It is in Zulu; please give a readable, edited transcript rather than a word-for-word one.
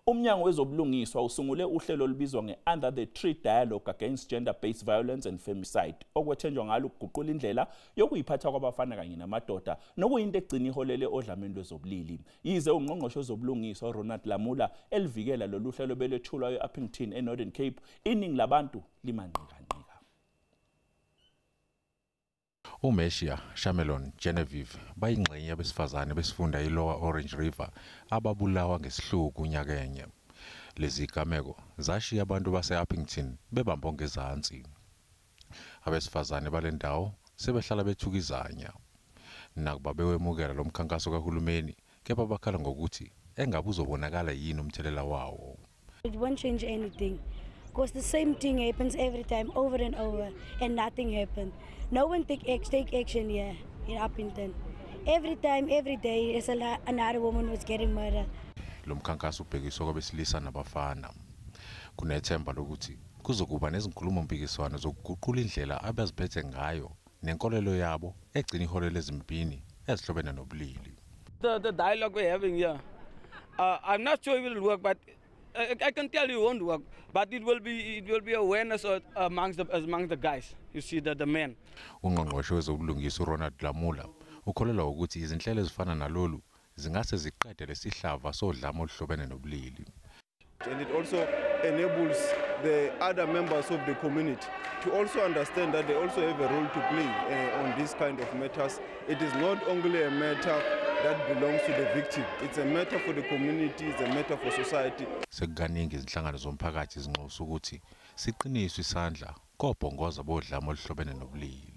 Umnyango wezobulungiswa usungule uhlelo olubizwa nge-Under the Tree Dialogue Against Gender-Based Violence and Femicide, okwethenjwa ngalo ukuguqula indlela yokuyiphatha kwabafana kanye namadoda, nokuyinto egcina iholele odlameni lwezobulili. Yize ungqongqoshe wezobulungiswa uRonald Lamola elivikela lolu hlelo belethulwa e-Upington eNorthern Cape, iningi labantu limanqikanqika. uMeshia Shamelon Genevieve bayingxenye yabesifazane besifunda iLower Orange River ababulawa ngesihluku nyakenye. Lezi gameko zashiya abantu base-Upington bebambe ngezansi. Abesifazane balendawo sebehlala bethukizanya. Nakuba bewemukela lo mkhankaso kahulumeni, kepha bakhala ngokuthi engabe uzobonakala yini umthelela wawo. It won't change anything, because the same thing happens every time, over and over, and nothing happened. No one take action here in Upington. Every time, every day, there's another woman was getting murdered. Lo mkhankaso ubhekiswe kwabesilisa nabafana. Kunethemba lokuthi kuzokuba nezinkulumo mpikiswano zokuguqula indlela abaziphethe ngayo nenkolelo yabo egcina iholele ezimpini ezihlobene nobulili. The dialogue we're having here, I'm not sure if it will work, but I can tell you it won't work, but it will be awareness amongst the guys. You see the men. Ungqongqoshe wezobulungiswa uRonald Lamola ukholelwa ukuthi izinhlelo ezifana nalolu zingase ziqede lesihlava sodlame oluhlobene nobulili. And it also enables the other members of the community to also understand that they also have a role to play on this kind of matters. It is not only a matter that belongs to the victim, it's a matter for the community, it's a matter for society. Sekukaningi izinhlangano zomphakathi zinxusa ukuthi siqiniswe isandla kobhongoza bodlame oluhlobene nobulili.